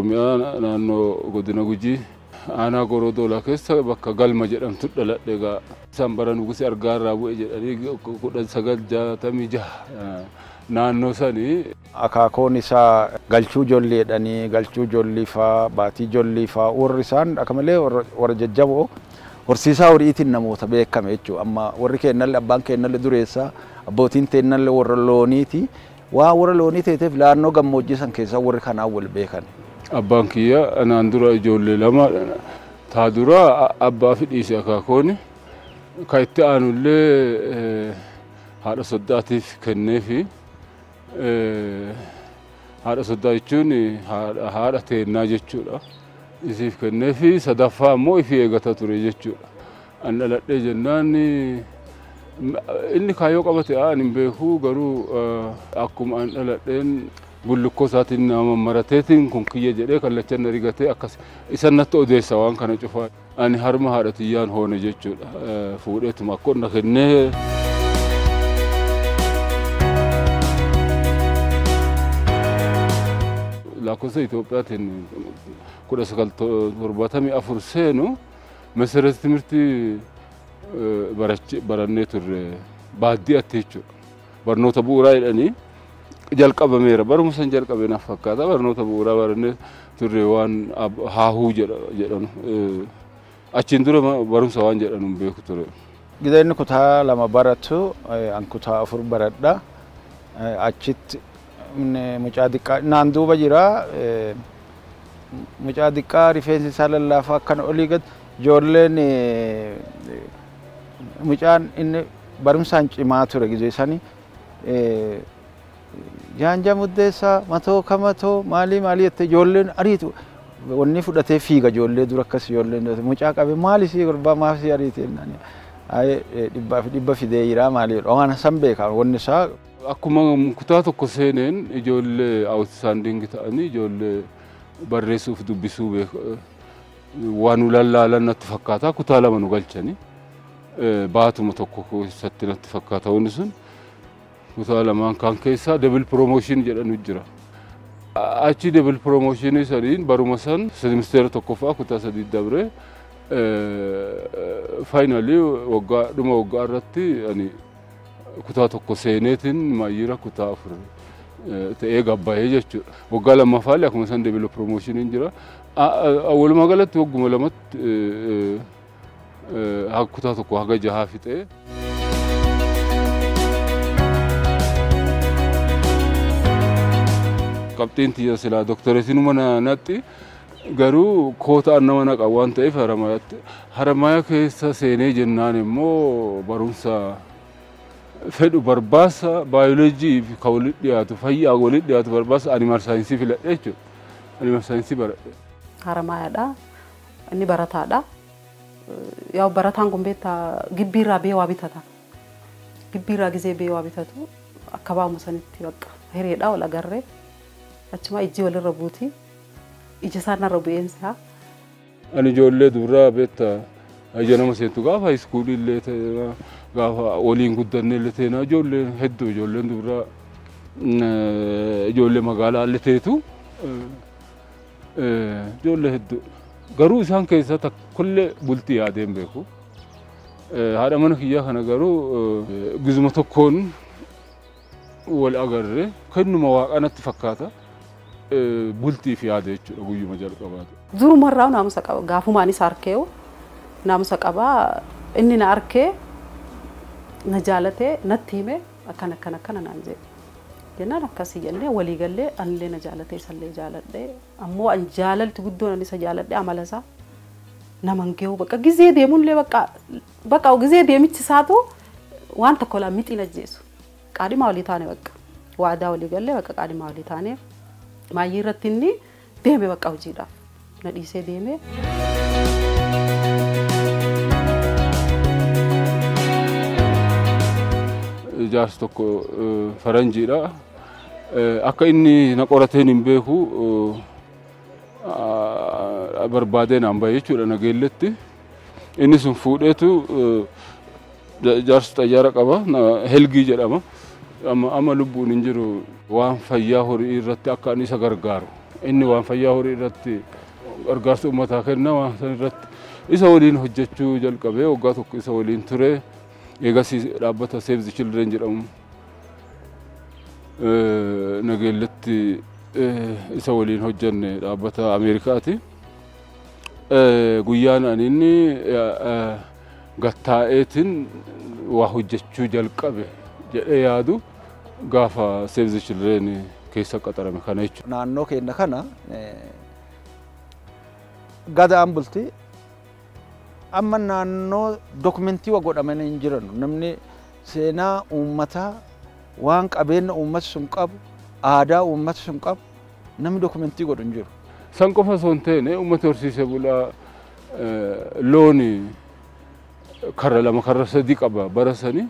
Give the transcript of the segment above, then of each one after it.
Oromiyaa naannoo godina Gujii aanaa Gorodoola keessa bakka Galma jedhamtu dhaladhe egaa. Isaan bara Nugusee Argaarraa bu'e jedhanii 1966 naannoo sanii. Akaakoon isaa galchuu jolleedhanii galchuu jollii faa baatii jollii faa warri isaan akka malee warra jajjaboo horsiisaa horiitiin namoota beekame jechuudha. Amma warri keenyallee abbaan keenyallee dureessaa abbootiin teennallee warra looniiti. Waa warra loonii teeteef naannoo gammoojjii san keessaa warri kanaan wal beekan. Abbaan kiyya anaan dura ijoollee lama taa dura abbaa fi dhiise akaakooni. Kan itti aanullee haadha soddaatiif kenneefi haadha soddaa jechuun haadha teennaa jechuudha. Isiif kenneefi sadaffaa immoo ifii eegata ture jechuudha. An dhaladhee jennaan inni kaayyoo qabate ani hin beeku garuu akkuma an dhaladheen bullukkoo isaatiin nama marateetiin kun kiyya jedhee kallachan rigatee akkas isan natti odeessa waan kana cufaa. Ani harma haadha tiyyaan hoone jechuudha. Fuudheetuma akka na kennee. Lakkoofsa Itoophiyaatiin 1974 seenu መሰረተ ትምህርት barannee turre baadiyyaatti jechuudha. Barnoota bu'uuraa jedhanii jalqabameera. Barumsa san jalqabe naaf fakkaata. Barnoota bu'uuraa barannee turre waan haahuu jedhanu. Achiin dura barumsa waan jedhanu hin beeku ture. Gizee inni kutaa 2 baratu an kutaa 4 baradha. Achitti mucaa xiqqaa naan duuba jira. Mucaa xiqqaa rifeensi isaa lallaafaa akkana olii gad ijoolleen mucaan inni barumsaan cimaa ture gizee sanii jaanja muddeessaa matoo kamatoo maalii maalii jettee ijoolleen ariitu wanni fudhatee fiiga ijoollee dura akkas ijoolleen mucaa qabe maali sii gurbaa maaf sii ariite jennaan dhibbaa fi dhibba fidee jira maali jedhu waan san beekaa wanni isaa. Akkuma kutaa tokko seeneen ijoollee outstanding ta'anii ijoollee barreessuuf dubbisuu waan nu lallaalan natti fakkaata kutaa 2 nu galchanii baatuma tokko keessatti natti fakkaata wanni sun kutaa 2 kan keessaa double promotion jedhanu jira. Achi double promotion saniin baruma san semesteera tokkoffaa kutaa 3 dabre finally waggaa dhuma waggaa irratti ani kutaa tokko seeneetiin maayira kutaa 4 ta'ee gabbaa'ee jechuudha. Waggaa lammaffaallee akkuma san double promotion jira. Walumaa galatti wagguma lamatti kutaa tokko haga 6 fixee. Qabxiin tiyya silaa doktoreetiin mana natti garuu kootaan nama naqa waan ta'eef Haramayaatti. Haramaya keessa seenee jennaan immoo barumsa fedhu barbaasa baayoloojii fi kan walitti dhiyaatu fayyaa walitti dhiyaatu barbaasa animal saayinsii filadhe jechuudha. Animal saayinsii baradhe. Haramayaadha. Inni barataadha. Yaa barataan kun beektaa gibbiirraa bee waa bitata. Gibbiirraa gizee bee waa bitatu akka baamu sanitti bakka hiriidha wal agarree achuma ijji walirra buuti. Ija isaan narra bu'eensa. Ani ijoollee duraa beektaa ija nama seentu gaafa haayiskuulii illee ta'e gaafa waliin guddanne illee ta'e ijoolleen hedduu ijoolleen duraa ijoollee magaalaa illee ta'etu ijoollee hedduu. Garuu isaan keessaa tokkollee bultii yaadee hin beeku. Haadha mana kiyyaa kana garuu gizuma tokkoon wal agarre kennuma waaqaa natti fakkaata. Bultiif yaade jechuudha guyyuma jalqabaati. Durumarraa naamusa qaba. Gaafumaan isa harkeewu naamusa qaba. Inni na harkee na jaalatee natti hime akkana akkana akkana naan jedhe. Jennaan akkasii jennee walii gallee anillee na jaalatee isallee jaaladhee ammoo an jaalalti guddoon ani isa jaaladhee amala isaa nama hin geewu bakka gizee deemullee bakka bakka gizee deemichi isaatu waan tokko laa mixii na jeesu. Qaadhimaa walii taane bakka waadaa walii gallee bakka qaadhimaa walii taaneef maayyii irratti inni deeme bakka hojiidhaaf na dhiisee deeme. Jaarsi tokko faranjiidha. Akka inni na qorateen hin beeku barbaadee naan bahe jechuudha nageelletti. Inni sun fuudheetu jaarsi xayyaara qaba Helgii jedhama. Amma lubbuun hin jiru waan fayyaa horii irratti akka inni isa gargaaru Inni waan fayyaa horii irratti gargaarsa uummataa kenna waan san irratti isa waliin hojjechuu jalqabee waggaa tokko isa waliin ture. Eegas dhaabbata Save the Children jedhamu Nageelletti isa waliin hojjenne dhaabbata Ameerikaati. Guyyaan ani inni gattaa'eetiin waa hojjechuu jalqabe jedhee yaadu gaafa Save the Children keessa qaxarame kana jechuudha. Naannoo keenya kana gadaan bulti amma naannoo dokumentii waa godhamanii hin jiran namni seenaa uummataa waan qabeenya uummati sun qabu aadaa uummati sun qabu namni dokumentii godhu hin jiru. San qofa osoo hin taane uummati horsiisee bulaa looni karra lama karra sadii qaba bara sanii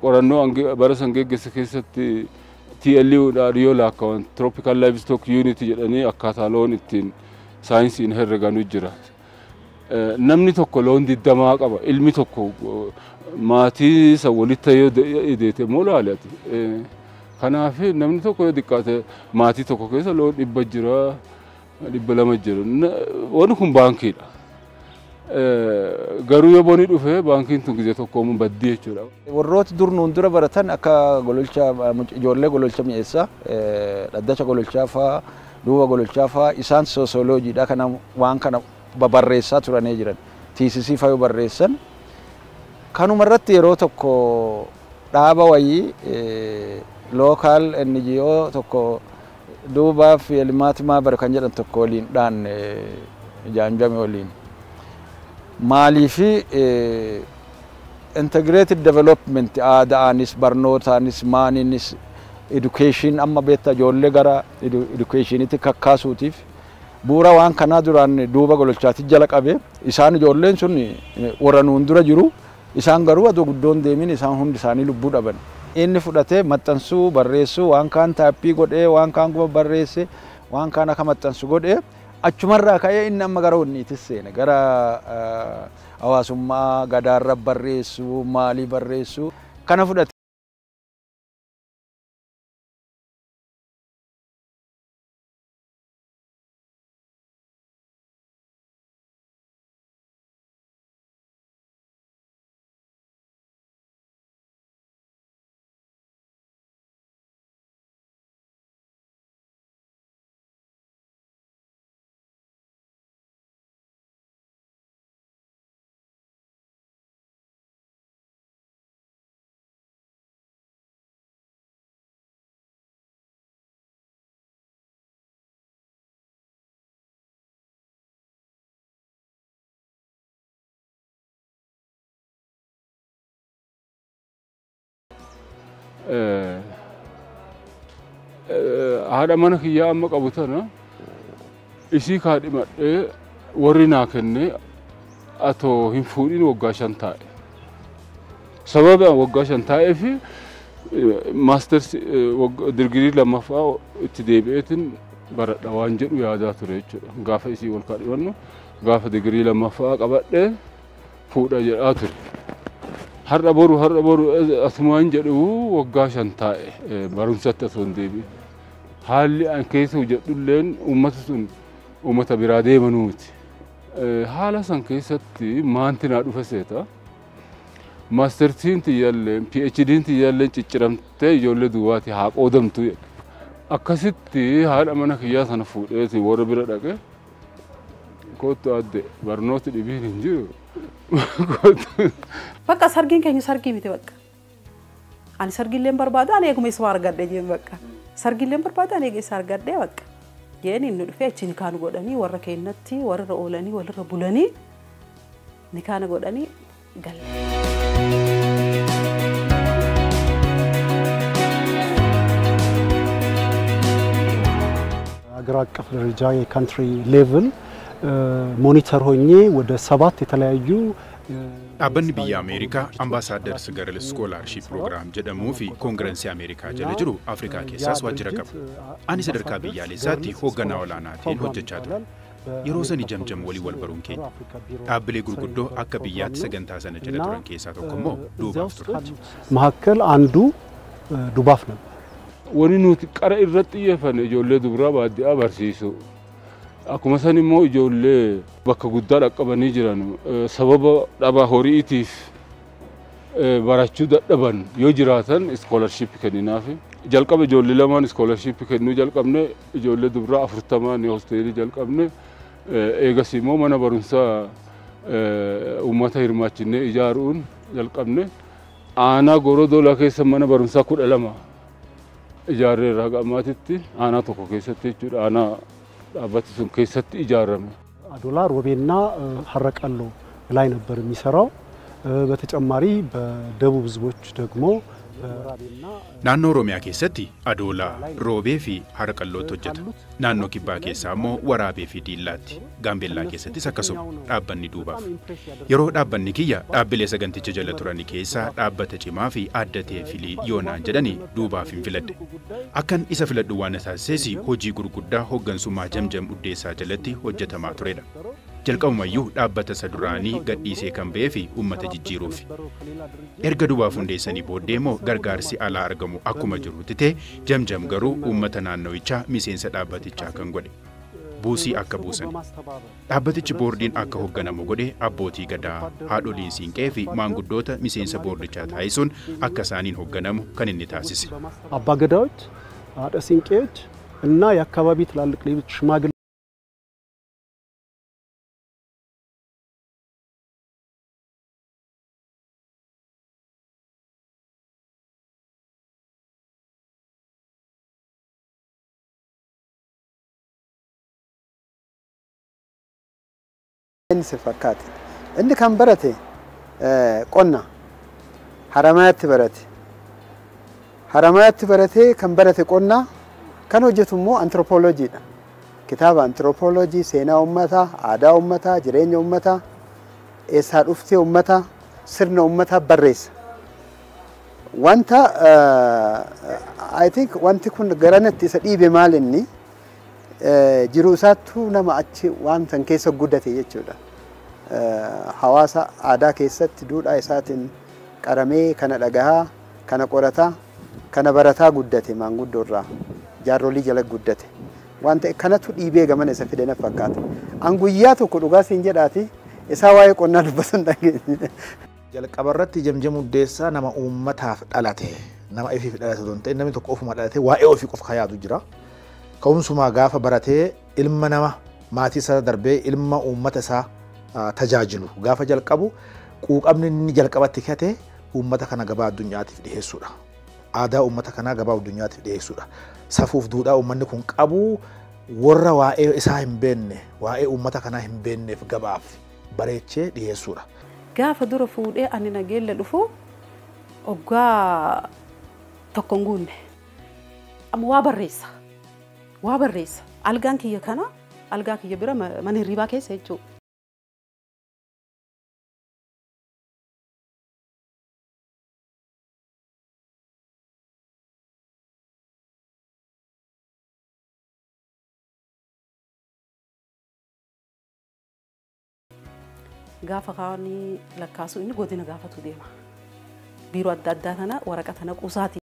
qorannoo bara san geggeesse keessatti TLU dhaan yoo lakkaa'an Tropical Livestock Unit jedhanii akkaataa loon ittiin saayinsiin herreganu jira. Namni tokko loon 20 qaba. Ilmi tokko maatii isa walitti yoo ideete immoo laaleeti. Kanaaf namni tokko yoo xiqqaate maatii tokko keessa loon 100 jira, 200 jira. Wanni kun baankiidha. Garuu yoo boni dhufe baankiin tun gizee tokko immoo baddii jechuudha. Warrooti dur nuun dura baratan akka gololcha ijoollee gololcha mi'eessaa, dhaddacha gololchaa fa'aa, duuba gololchaa fa'aa isaan soosiyooloojiidha kana waan kana babarreessaa turanii jiran. TCC fa'aa yoo barreessan kanuma irratti yeroo tokko dhaaba wayii lookaal NGO tokko duubaa fi elmaatimaa bara kan jedhan tokko waliin dhaanne jaanjame waliin. Maaliifi integrated development aadaanis barnootaanis maaniinis education amma beektaa ijoollee gara educationitti kakkaasuutiif bu'uura waan kanaa duraan duuba gololchaatti jala qabe isaan ijoolleen sun warra nuun dura jiru isaan garuu adoo guddoon deemin isaan hundi isaanii lubbuu dhaban. Inni fudhatee maxxansuu barreessuu waan kaan taappii godhee waan kaan guba barreesse waan kaan akka maxxansu godhee achumarraa ka'ee inni amma gara onniitis seene gara hawaasummaa gadaarra barreessuu maalii barreessuu kana fudhate. Haadha mana kiyyaa amma qabu tana isii kaadhimadhee warri naa kenne atoo hin fuudhin waggaa 5 taa'e. Sababa waggaa 5 taa'eef maasters dirgirii lammaffaa itti deebi'eetiin baradha waan jedhu yaadaa ture jechuudha. Gaafa isii wal kaadhimannu gaafa digirii lammaffaa qabadhee fuudha jedhaa ture. Har'a boru asumaan jedhu waggaa 5 taa'e barumsatti osoo hin deebi'in. Haalli an keessa hojjedhulleen uummata sun uummata biraa deemanuuti. Haala san keessatti maanti naa dhufe seeta. Maastersiin tiyyaalleen PhD'n tiyyaalleen cicciramtee ijoollee duwwaati haa qoodamtu jedhe. Akkasitti haadha mana kiyyaa sana fuudheeti warra bira dhaqe kootu adde barnooti dhibiin hin jiru. Bakka sargiin keenya sargii miti bakka. Ani sargiilleen barbaadu ani eeguma isuma argadhe jeen bakka. Sargiilleen barbaadu ani eega isa argadhe bakka. Jeen inni dhufee achi nikaan godhanii warra keenyatti warra oolanii walirra bulanii nikaan godhanii galle. ሀገር አቀፍ ደረጃ የካንትሪ ሌቭል ሞኒተር ሆኜ ወደ 7 የተለያዩ Dhaabbanni biyya Ameerikaa Ambaasaaddar's Girl Scholarship Program jedhamuu fi Koongirensii Ameerikaa jala jiru Afrikaa keessaas waajjira qaba. Ani sadarkaa biyyaalessaatti hoogganaa olaanaatiin hojjechaa ture. Yeroo sani jamjam walii wal baruun keenya. Dhaabbilee gurguddoo akka biyyaatti sagantaa sana jala turan keessaa tokko immoo Duubaaf ture. መካከል አንዱ ዱባፍ ነበር። Wanni nuti qara irratti xiyyeeffanne ijoollee dubaraa baadiyyaa barsiisu. Akkuma san immoo ijoollee bakka guddaa dhaqqabanii jiran sababa dhabaa horiitiif barachuu dadhaban yoo jiraatan iskoolarshiippii kenninaafi. Jalqaba ijoollee lamaan iskoolarshiippii kennuu jalqabne, ijoollee dubaraa 40 hosteelii jalqabne, eegas immoo mana barumsaa uummata hirmaachinee ijaaruun jalqabne. Aanaa Gorodolaa keessa mana barumsaa 12 ijaarreerra haga ammaatitti aanaa tokko keessatti jechuudha. Aanaa dhaabbati sun keessatti ijaarame. አዶላ ሮቤና ሀረቀሎ ላይ ነበር የሚሰራው። በተጨማሪ በደቡብ ህዝቦች ደግሞ Naannoo Oromiyaa keessatti Adoolaa, Roobee fi Harqallootti hojjeta. Naannoo Kibbaa keessaa immoo Waraabee fi Diillaatti. Gaambeellaa keessattis akkasuma dhaabbanni duubaaf. Yeroo dhaabbanni kiyya dhaabbilee saganticha jala turan keessaa dhaabbata cimaa fi adda ta'e filii yoonaan jedhanii duubaaf hin filadhe. Akkan isa filadhu waan taasises hojii gurguddaa hooggansummaa Jamjam Uddeessaa jalatti hojjetamaa turedha. Jalqabumayyuu dhaabbata isa duraanii gadhiisee kan ba'ee fi uummata jijjiiruufi. Erga duubaaf hundeessanii booddee immoo gargaarsi alaa argamu akkuma jirutti ta'e Jamjam garuu uummata naannawichaa miseensa dhaabbatichaa kan godhe. Buusii akka buusan. Dhaabbatichi boordiin akka hoogganamu godhe abbootii gadaa, haadholiin siinqee fi maanguddoota miseensa boordichaa taasisuun akka isaaniin hoogganamu kan inni taasise. አባ ገዳዎች፣ ሀደ ሲንቄዎች እና የአካባቢ ትላልቅ ሌሎች ሽማግሌ Inni si fakkaate. Inni kan barate qonna Haramayaatti barate. Haramayaatti baratee kan barate qonna kan hojjetu immoo antiroopooloojiidha. Kitaaba antiroopooloojii seenaa uummataa, aadaa uummataa, jireenya uummataa, eessaa dhuftee uummataa, sirna uummataa barreessa. Wanta I think wanti kun garanatti isa dhiibe maal inni jiruu isaattuu nama achi waan san keessa guddate jechuudha. Hawaasa aadaa keessatti duudhaa isaatiin qaramee kana dhagahaa, kana qorataa, kana barataa guddate maanguddoo irraa jaarsolii jala guddate. Waan ta'e kanatu dhiibee gamana isa fide na fakkaata. An guyyaa tokko dhugaa siin jedhaati isaa waa'ee qonnaa dubbatu hin dhageenye. Jalqaba irratti Jamjam Uddeessaa nama uummataaf dhalate, nama ifiif dhalate osoo hin ta'in namni tokko ofuma dhalate waa'ee ofii qofa kan yaadu jira. Ka'umsumaa gaafa baratee ilma nama maatii isaa darbee ilma uummata isaa tajaajilu gaafa jalqabu quuqamni inni jalqabatti kate uummata kana gabaa addunyaatiif dhiyeessuudha. Aadaa uummata kanaa gabaa addunyaatiif dhiyeessuudha. Safuuf duudhaa uummanni kun qabu warra waa'ee isaa hin beekne, waa'ee uummata kanaa hin beekneef gabaaf bareechee dhiyeessuudha. Gaafa dura fuudhee ani nageella dhufu oggaa tokko hin guunne. Amma waa barreessa. Waa barreessa. Algaan kiyya kana algaa kiyya bira mana hirribaa keessa jechuudha. Gaafa kaanii lakkaasuu inni godina gaafatu deema. Biiroo adda addaa tana waraqaa tana quusaati.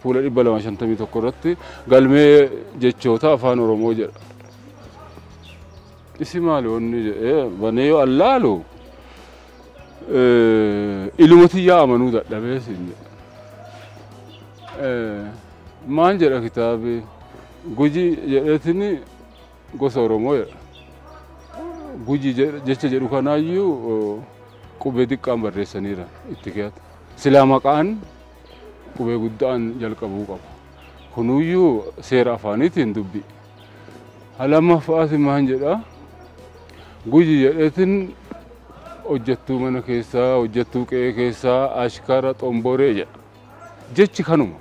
Fuula 251 irratti galmee jechoota afaan Oromoo jedha. Isi maali wanni jedhee banee yoo allaalu ilumati yaa amanuu dadhabee siin jedha. Maal jedha kitaabi Gujii jedheetini gosa Oromoo jedha. Gujii jecha jedhu kanaayyuu qubee xiqqaan barreessaniira itti keeyata. Silaa maqaan qubee guddaan jalqabuu qaba. Kunuyyuu seera afaaniitiin dubbi. Lammaffaas maal jedha Gujii jedheetin hojjettuu mana keessaa, hojjettuu qe'ee keessaa, ashkara, xomboree jedha. Jechi kanuma.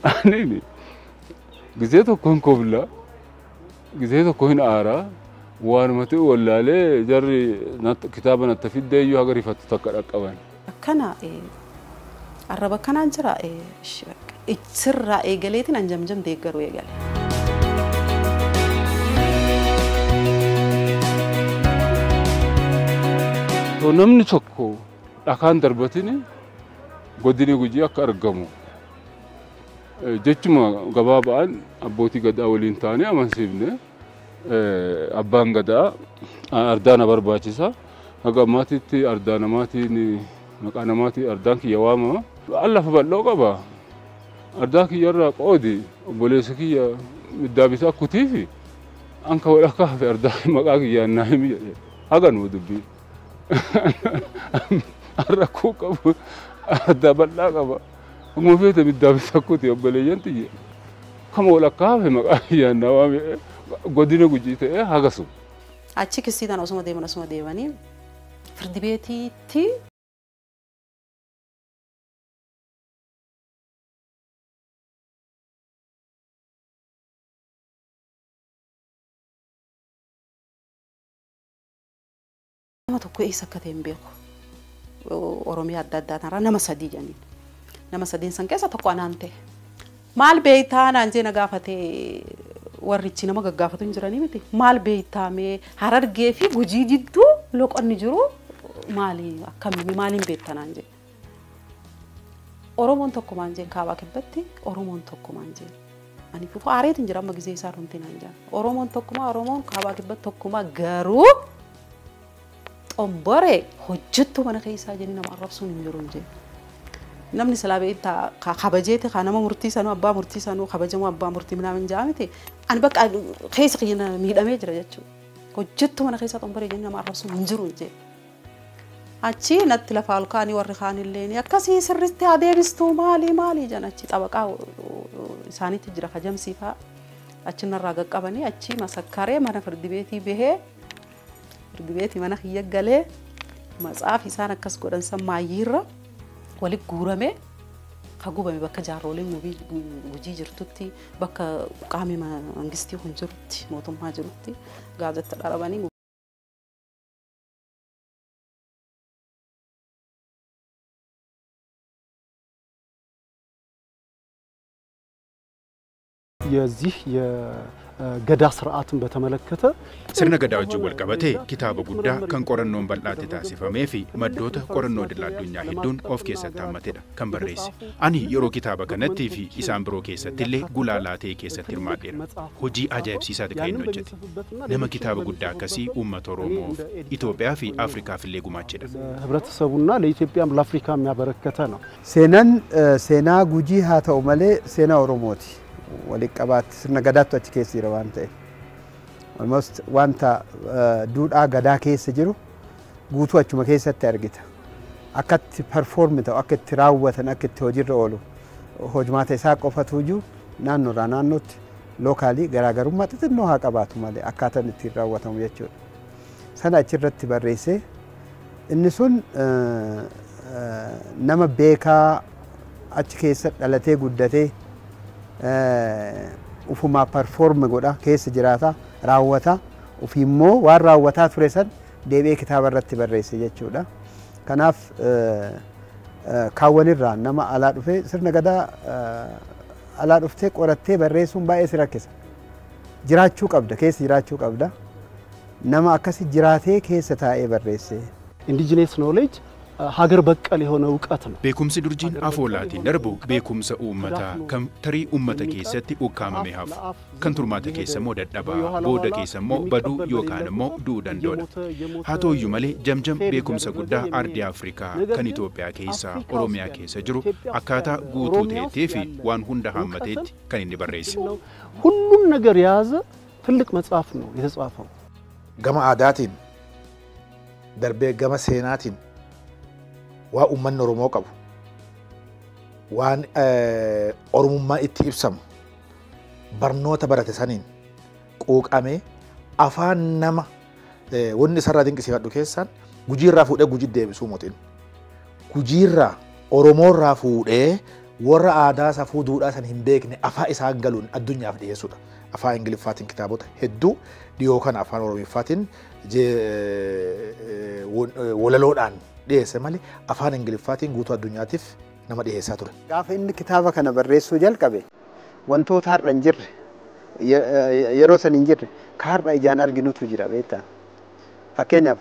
Ani gisee tokko hin kofla, gisee tokko hin aaraa, waanuma ta'e wallaalee jarri kitaaba natti fiddee iyyuu haga rifattu takka dhaqqaban. Akkana arraba akkanaan jira sirraa eegaleetiin an jamjam deeggaruu eegale. Namni tokko dhakaan darbatini godini Gujii akka argamu jechuma gabaabaan abbootii gadaa waliin taanee amansiifne abbaan gadaa ardaa na barbaachisa. Haga ammaatitti ardaa namaatiin maqaa namaatiin ardaan kiyya waamama. Lafa bal'oo qaba. Ardaa kiyyarraa qoodi obboleessa kiyya middaa bitaa kutiifi anka walakkaa hafe ardaa maqaa kiyyaan naa himi jedhe. Haga nuu dubbii. Rakkoo qabu ardaa bal'aa qaba. Akkuma feete middaa bitaa kuti obboleeyyan tiyya. Kama walakkaa hafe maqaa kiyyaan naa waame godina Gujii ta'ee hagasu. Achi kisiidhaan osuma deeman osuma deemanii firdi beetiitti nama tokko eessa akka ta'e hin beeku. Oromiyaa adda addaa tanarraa nama sadii jedhaniin. Nama sadiin san keessa tokko anaan ta'e. Maal beektaa naan jee na gaafatee warrichi nama gaggaafatu hin jiranii miti. Maal beektaa mee Harargee fi Gujii jidduu loqonni jiru maali akkamii maaliin beektaa naan jee. Oromoon tokko maan jeen kaabaa kibbatti Oromoon tokko maan jeen. Ani fufu aareetiin jira amma gizee isaa runti naan jaan. Oromoon tokkumaa Oromoon kaabaa kibbatti tokkumaa garuu xomboree hojjettuu mana keessaa jenni nama arrabsuun hin jiru hin jeen. Namni silaa beektaa kabajeeti kaa nama murtii sanuu abbaa murtii sanuu kabajamoo abbaa murtii minaamin ja'a miti. Ani bakka keessa kiyya miidhamee jira jechuudha. Hojjettuu mana keessaa xomboree jenni nama arrabsuun hin jiru hin jeen. Achi natti lafa ol kaanii warri kaanillee akkasii sirriitti adeemsistuu maali maali jedhan achi xabaqaa isaaniitti jira kajamsiifaa achi narraa qaqqabanii achi masakkaree mana firdi beetii bahee firdi beetii mana kiyya galee matsaaf isaan akkas godhan san maayyiirra walitti guuramee ka gubame bakka jaarroleen Gujii jirtutti bakka qaamni mangistii kun jirutti mootummaa jirutti gaazexaa dharabanii. የዚህ የገዳ ስርዓትን በተመለከተ Sirna gadaa wajjin wal qabatee kitaaba guddaa kan qorannoon bal'aatti taasifamee fi maddoota qorannoo idil addunyaa hedduun of keessatti hammatedha kan barreesse. Ani yeroo kitaaba kanattii fi isaan biroo keessatti illee gulaalaa ta'e keessatti hirmaadheera. Hojii ajaa'ibsiisaa kan inni hojjete. Nama kitaaba guddaa akkasii uummata Oromoof, Itoophiyaa fi Afrikaaf illee gumaachedha. ህብረተሰቡና ለኢትዮጵያም ለአፍሪካም ያበረከተ ነው። Seenaan seenaa Gujii haa ta'u malee seenaa Oromooti. Walitti qabaatti sirna gadaattu achi keessa jira waan ta'eef. Almost wanta duudhaa gadaa keessa jiru guutuu achuma keessatti argita. Akka itti perform ta'u, akka itti raawwatan, akka itti hojiirra oolu hojmaata isaa qofatu iyyuu naannoorraa naannootti lookaalii garaagarummaa xixinnoo haa qabaatu malee akkaataan ittiin raawwatamu jechuudha. Sana achirratti barreessee inni sun nama beekaa achi keessa dhalatee guddatee ufumaa perform godha keessa jiraata raawwata ofii immoo waan raawwataa ture san deebi'ee kitaaba irratti barreesse jechuudha. Kanaaf kaawwanirraa nama alaa dhufee sirna gadaa alaa dhuftee qorattee barreessuun baay'ee si rakkisa. Jiraachuu qabda keessa jiraachuu qabda. Nama akkasi jiraatee keessa taa'ee barreesse. ኢንዲጂነስ ኖሌጅ ሀገር በቀል የሆነ እውቀት ነው። Beekumsi durjiin afoolaatiin darbu beekumsa uummataa kan tarii uummata keessatti ukkaamamee hafu, kan turmaata keessa immoo dadhabaa, booda keessa immoo baduu yookaan immoo du'uu danda'udha. Haa ta'uyyuu malee Jamjam beekumsa guddaa ardii Afrikaa kan Itoophiyaa keessa Oromiyaa keessa jiru akkaataa guutuu ta'eetii fi waan hunda hammateetti kan inni barreesse. ሁሉን ነገር የያዘ ትልቅ መጽሐፍ ነው የተጻፈው። Gama aadaatiin darbee gama seenaatiin waa uummanni Oromoo qabu, waan Oromummaa itti ibsamu barnoota barate saniin quuqamee afaan nama wanni isarraa dinqisiifadhu keessaan Gujiirraa fuudhee Gujii deebisuu mootiin. Gujiirraa Oromoorraa fuudhee warra aadaa safuu duudhaa san hin beekne afaan isaan galuun addunyaaf dhiyeessuudha. Afaan Ingiliffaatiin kitaabota hedduu dhiyoo kana afaan Oromiffaatiin walaloodhaan dhiyeesse malee afaan Ingiliffaatiin guutuu addunyaatiif nama dhiyeessaa ture. Gaafa inni kitaaba kana barreessuu jalqabe wantoota har'a hin jirre yeroo san hin jirre ka har'a ijaan arginutu jira beektaa. Fakkeenyaaf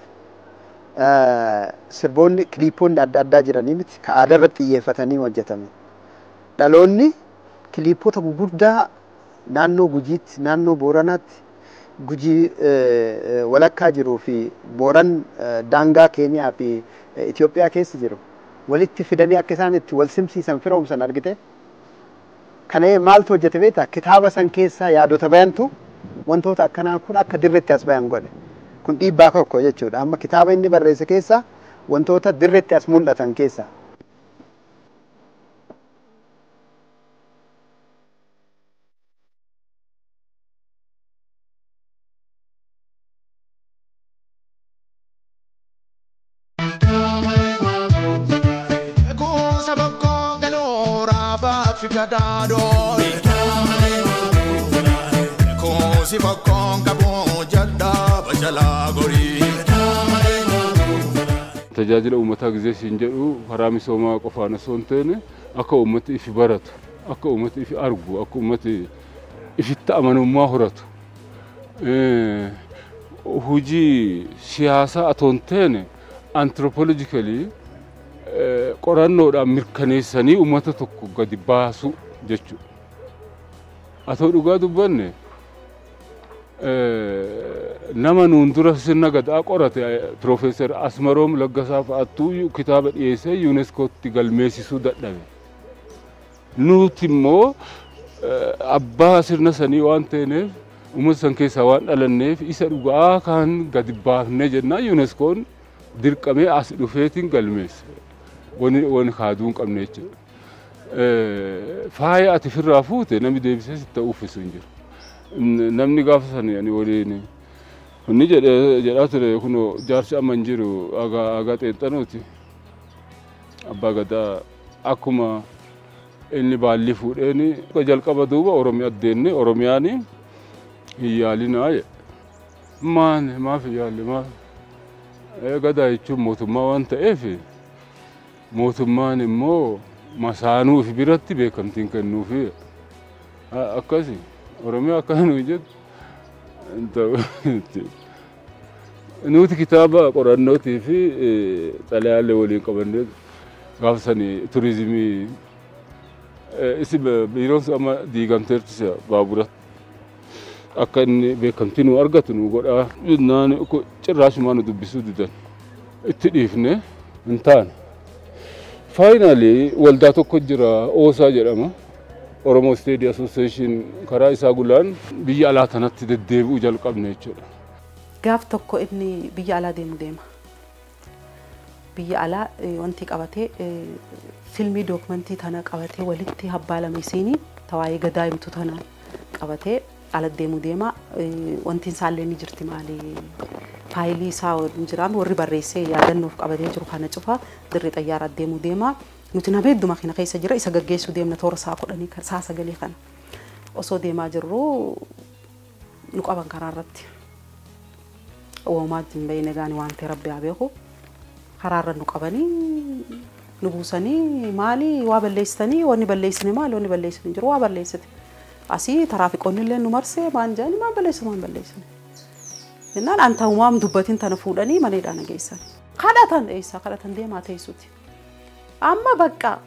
sirboonni kiliipoonni adda addaa jiranii miti ka aadaa irratti xiyyeeffatanii hojjetame. Dhaloonni kiliipoota gurguddaa naannoo Gujiitti, naannoo Booranaatti, Gujii walakkaa jiruu fi Booran daangaa Keeniyaa fi Itoophiyaa keessa jiru walitti fidanii akka isaan itti wal simsiisan firoomsan argite. Kana maaltu hojjete beektaa? Kitaaba san keessaa yaadota bayantu wantoota akkanaa kun akka dirreetti as bayan godhe. Kun dhiibbaa tokko jechuudha. Amma kitaaba inni barreesse keessaa wantoota dirreetti as mul'atan keessaa. Tajaajila uummataa gisee siin jedhu karaa misoomaa qofaan osoo hin taane akka uummati ifi baratu, akka uummati ifi argu, akka uummati ifitti amanummaa horatu. Hojii siyaasaa otoo hin taane anthropologically qorannoodhaan mirkaneessanii uummata tokko gadi baasu jechuudha. Atoo dhugaa dubbanne nama nuun dura sirna gadaa qorate Piroofeesar Asmaroom Laggasaa fa'aattuu kitaaba dhiyeessee yuuneeskootti galmeessisuu dadhabe. Nuti immoo abbaa sirna sanii waan taaneef uummata san keessaa waan dhalanneef isa dhugaa kan gadi baafnee jennaan yuuneeskoon dirqamee as dhufeetiin galmeesse. Wani kaaduu hin qabne jechuudha. Faaya ati ofirraa fuute namni deebisee sitti uffisu hin jiru. Namni gaafa sani ani waliin inni jedhaa ture kunoo jaarsi amma hin jiru agaa xeenxanooti. Abbaa gadaa akkuma inni baalli fuudheen jalqaba duuba Oromiyaa deemne Oromiyaan hin yaalinaa jedhe. Maal maaf hin yaalle maaf? Gadaa jechuun mootummaa waan ta'eef mootummaan immoo masaanuu fi biratti beekamtiin kennuufi akkasi. Oromiyaa akkana nuyi jettu nuti kitaaba qorannootii fi xalayaallee waliin qabannee gaafa sani turizimii isi biiroon sun amma diigamteerti baabura akka inni beekamtii nu argatu nu godhaa jennaan cirraashumaa nu dubbisuu didan itti dhiifne hin taane. Faayinaalii waldaa tokko jira Oosaa jedhama. Oromo State Association karaa isaa gulaan biyya alaa tanatti deddeebi'uu jalqabne jechuudha. Gaaf tokko inni biyya alaa deemu deema. Biyya alaa wanti qabatee filmii dookumentii tana qabatee walitti habbaalame isiinii tawaayee gadaa himtu tana qabatee ala deemu deema. Wanti isaallee ni jirti maali faayilii isaa hin jiraan warri barreessee yaadannoof qabatee jiru kana cufa dirree xayyaaraa deemu deema. Nuti nama hedduu makiina keessa jira isa gaggeessuu deemna toora sa'a 10 sa'a 9 kana osoo deemaa jirru nu qaban karaa irratti. Uumamaa hin beekne gaani waan ta'e rabbi haa beeku karaa irra nu qabanii nu buusanii maali waa balleessitanii wanni balleessine maali wanni balleessine jiru waa balleessite asii taraafiqoonni illee nu marsee maan jedhani maan balleessu maan balleessine jennaan anta uumaam dubbatiin tana fuudhanii maneedhaan geessan. Kadhatan eessa kadhatan deemaa teessuti. Amma bakka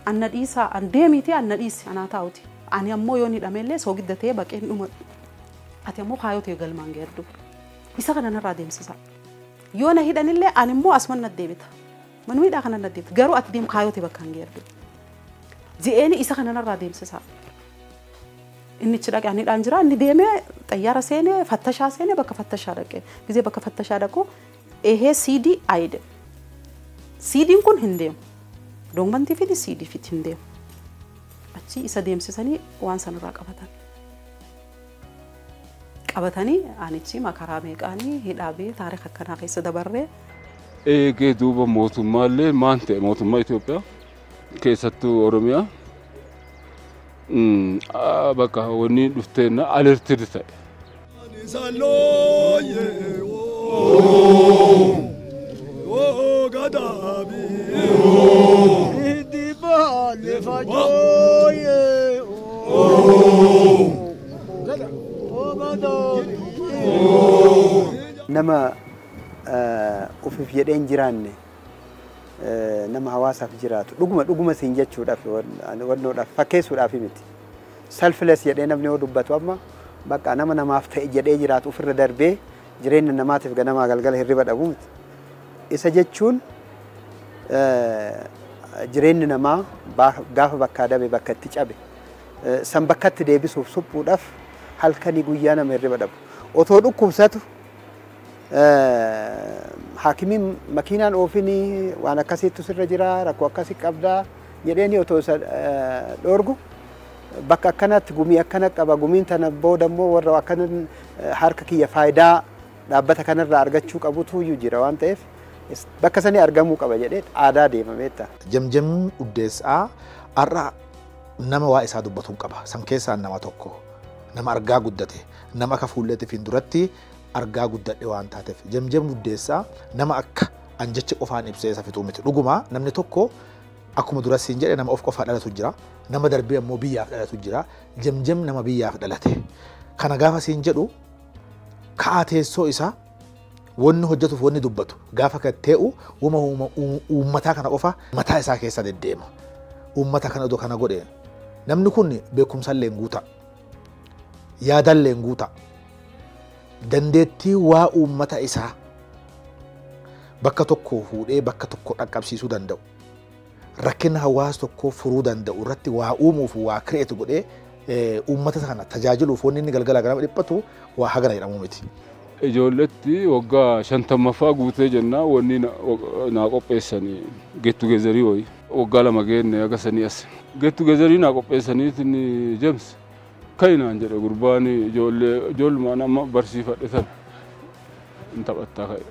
anna dhiisaa an deemiti anna dhiisi anaa taa'uti. Ani ammoo yoon hidhamellee soogidda ta'ee baqeen dhumadhu. Ati ammoo kaayoo ta'e galmaan geeddu. Isa kana narraa deemsisa. Yoo na hidhanillee ani immoo asuman na deebita. Manuma hidhaa kana na deebita. Garuu ati deem kaayoo ta'e bakka hin geeddu. Je'eeni isa kana narraa deemsisa. Inni achi dhaqee ani hidhaan jira inni deemee xayyaara seenee fattashaa seenee bakka fattashaa dhaqee. Gizee bakka fattashaa dhaqu ehee CD ayide. CD'n kun hin deemu. Doongantii fidi CD fidi hin deemu. Achi isa deemsisanii waan sanarraa qabatan. Qabatanii anichi makaraa meeqaanii hidhaa bee taarika akkanaa keessa dabarree. Eegee duuba mootummaallee maan ta'e mootummaa Itoophiyaa keessattuu Oromiyaa bakka wanni dhufteenna alertid ta'e. Nama ofiif jedhee hin jiraanne nama hawaasaaf jiraatu dhuguma dhuguma siin jechuudhaaf wannoodhaaf fakkeessuudhaaf miti. Selfless jedhee namni yoo dubbatu amma bakka nama namaaf ta'e jedhee jiraatu ofirra darbee jireenya namaatiif ganamaa galgala hirriba dhabu miti. Isa jechuun jireenyi namaa gaafa bakkaa dabe bakka itti cabe san bakkatti deebisuuf suphuudhaaf halkanii guyyaa nama hirriba dhabu. Otoo dhukkubsatu haakimiin makiinaan oofinii waan akkasiitu sirra jira rakkoo akkasii qabdaa jedheeni otoo isa dhoorgu bakka akkanatti gumii akkana qaba gumiin tana booda immoo warra akkana harka kiyya faayidaa dhaabbata kanarraa argachuu qabutu iyyuu jira waan ta'eef bakka sanii argamuu qaba jedhee aadaa deemameetta. Jamjamni Uddeessaa har'a nama waa isaa dubbatuun qaba. San keessaa nama tokko nama argaa guddate nama akka fuulleetti fi duratti argaa guddadhe waan taateef Jamjamni Uddeessaa nama akka an jecha qofaan ibsee isa fixuu miti. Dhuguma namni tokko akkuma dura siin jedhe nama of qofaa dhalatu jira. Nama darbee ammoo biyyaaf dhalatu jira. Jamjam nama biyyaaf dhalate. Kana gaafa siin jedhu ka'aa teessoo isaa wanni hojjetuuf wanni dubbatu gaafa kan tee'u uummataa kana qofa mataa isaa keessa deddeema. Uummata kana odoo kana godhe namni kun beekumsallee hin guuta. Yaadallee hin guuta. Dandeettii waa uummata isaa bakka tokko fuudhee bakka tokko dhaqqabsiisuu danda'u. Rakkina hawaasa tokkoo furuu danda'u irratti waa uumuuf waa kireetu godhee uummata kana tajaajiluuf wanni inni galgala ganama dhiphatu waa hagana jedhamu miti. Ijoolletti waggaa 50ffaa guutee jennaa wanni naa qopheessanii get togetherii wayi waggaa 2 geenne haga sanii as. Get togetherii naa qopheessaniitiin James kainaan jedhe gurbaan ijoollee ijoollumaan amma barsiifadhe sana hin taphattaa ka'e.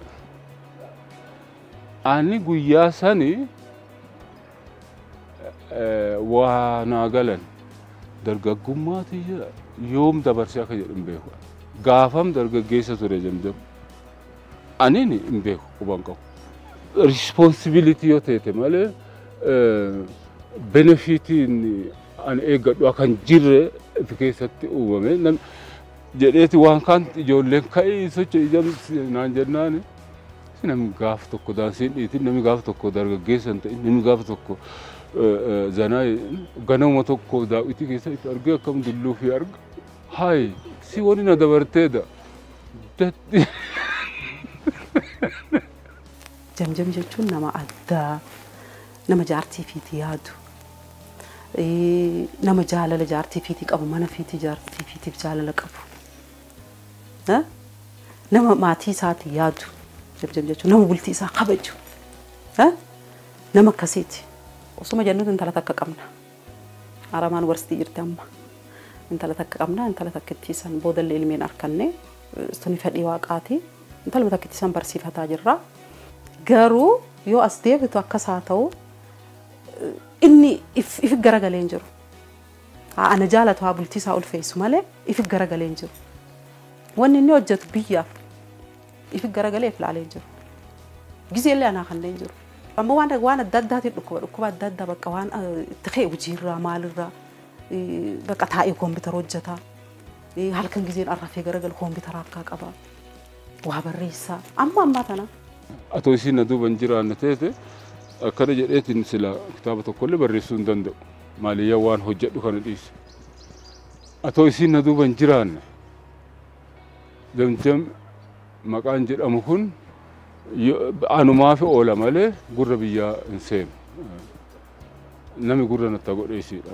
Ani guyyaa sanii waa naa galan dargaggummaati yoom dabarsee akka jedhu hin beeku. Gaafam dargaggeessa ture Jamjam. Ani hin beeku quban qabu. Responsibility yoo ta'e malee benefitiin ani eeggadhu akka hin jirre ifi keessatti uumame jedheeti waan kaan ijoolleen ka'ii socho'i James naan jennaani. Namni gaafa tokko daansiin dhiitin namni gaafa tokko dargaggeessa hin ta'in namni gaafa tokko zanaa ganama tokko daawwitii keessa itti argee akkam dulluu fi arga. Hayi si wani na dabarteedha. Jamjam jechuun nama addaa, nama jaartii fiitii yaadu, nama jaalala jaartii fiitii qabu, mana fiitii jaartii fiitiif jaalala qabu, nama maatii isaatii yaadu. Jamjam jechuun nama bultii isaa kabaju, nama akkasiiti. Osuma jennuutu intala takka qabna. Aramaan warsitii jirti amma. Intala takka qabna, intala takka san boodallee ilmeen arkanne suni fedhii waaqaati. Intaluma takka san barsiifataa jirra. Garuu yoo as deebitu akkas haa ta'u inni if garagalee hin jiru. Ana jaalatu haa bultii isaa ulfeessu malee if garagalee hin jiru. Wanni inni hojjetu biyyaaf if garagalee if laalee hin jiru. Gizeellee anaa kanneen hin jiru. Amma waan adda addaatiin dhukkuba adda addaa bakka waan itti ka'e hojiirraa maalirraa bakka taa'ee koompitara hojjeta. Halkan gizeen arrafee garagalu koompitara harkaa qaba. Waa barreessaa. Amma ammaa tana Atoo isiin na duuba hin jiraanne teete akkana jedheetiin sila kitaaba tokkollee barreessuu hin danda'u. Maaliyyaa waan hojjedhu kana dhiise. Atoo isiin na duuba hin jiraanne Jamjam maqaan jedhamu kun anumaaf oola malee gurra biyyaa hin seenu. Nami gurra natti godhe isiidha.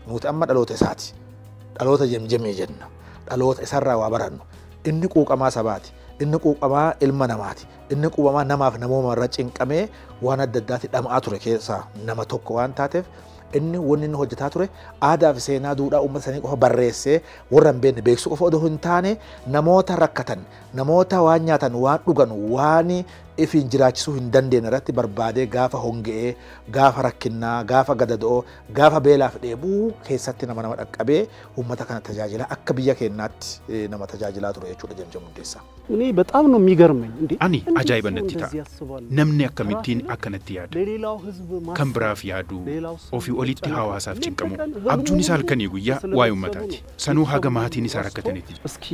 Nuti amma dhaloota isaati. Dhaloota Jamjamee jenna. Dhaloota isarraa waa barannu. Inni quuqamaa sabaati. Inni quuqamaa ilma namaati. Inni quuqamaa namaaf namooma irra cinqamee waan adda addaatti dhama'aa ture keessaa nama tokko waan taateef inni wanni inni hojjetaa ture aadaa fi seenaa duudhaa uummata sanii qofa barreessee warra hin beekne beeksisuu qofa odoo hin taane namoota rakkatan, namoota waan nyaatan, waan dhugan, waan ifiin jiraachisuu hin dandeenye irratti barbaadee gaafa honge'ee, gaafa rakkinnaa, gaafa gadadoo, gaafa beelaaf dheebuu keessatti nama nama dhaqqabee uummata kana tajaajilaa akka biyya keenyaatti nama tajaajilaa ture jechuudha Jamjam Hundeessaa. እኔ በጣም ነው የሚገርመኝ። እንዴ Ani ajaa'iba natti ta'a. Namni akkamittiin akkanatti yaada? ለሌላው ህዝብ Kan biraaf yaaduu, ofii olitti hawaasaaf cinqamu, abjuun isaa halkanii guyyaa waa'ee uummataati. Sanuu haga maatiin isaa rakkatanitti. እስኪ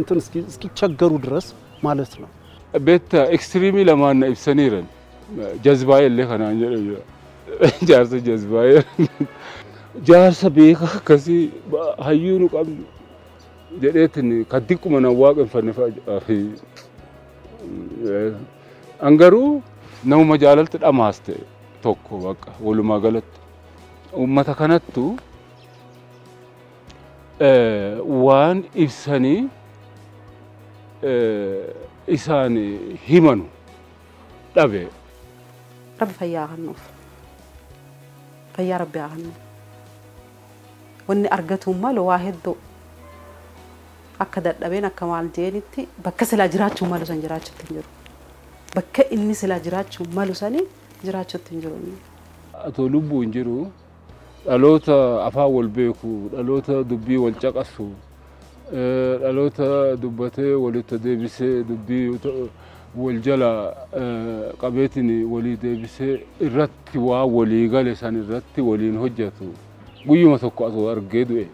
እንትን እስኪ እስኪቸገሩ ድረስ ማለት ነው። Beektaa ekstiriimii lamaan na ibsaniiran. Jazbaa'ee illee kanaan jedhamu jira. Jaarsa jazbaa'ee. Jaarsa beekaa akkasii hayyuu nu qabnu jedheetiin kan diqquma nan waaqeffanne fa'a. An garuu namuma jaalalti dhamaas ta'e tokko bakka walumaa galatti. Uummata kanattu waan ibsanii isaan himanu dhabe. Rabbi fayyaa haa kennuuf. Fayyaa Rabbi haa kennuuf. Wanni argatuun malu waa hedduu akka dadhabeen akka maal jeenitti bakka silaa jiraachuu malu san jiraachuutti hin jiru. Bakka inni silaa jiraachuu malu sanii jiraachuutti hin jiru. Atoo lubbuu hin jiru dhaloota afaan wal beeku, dhaloota dubbii wal caqasu, dhaloota dubbatee walitti deebisee dubbii wal jala qabeetiin walii deebisee irratti waa walii gale san irratti waliin hojjetu guyyuma tokko atoo argee du'e.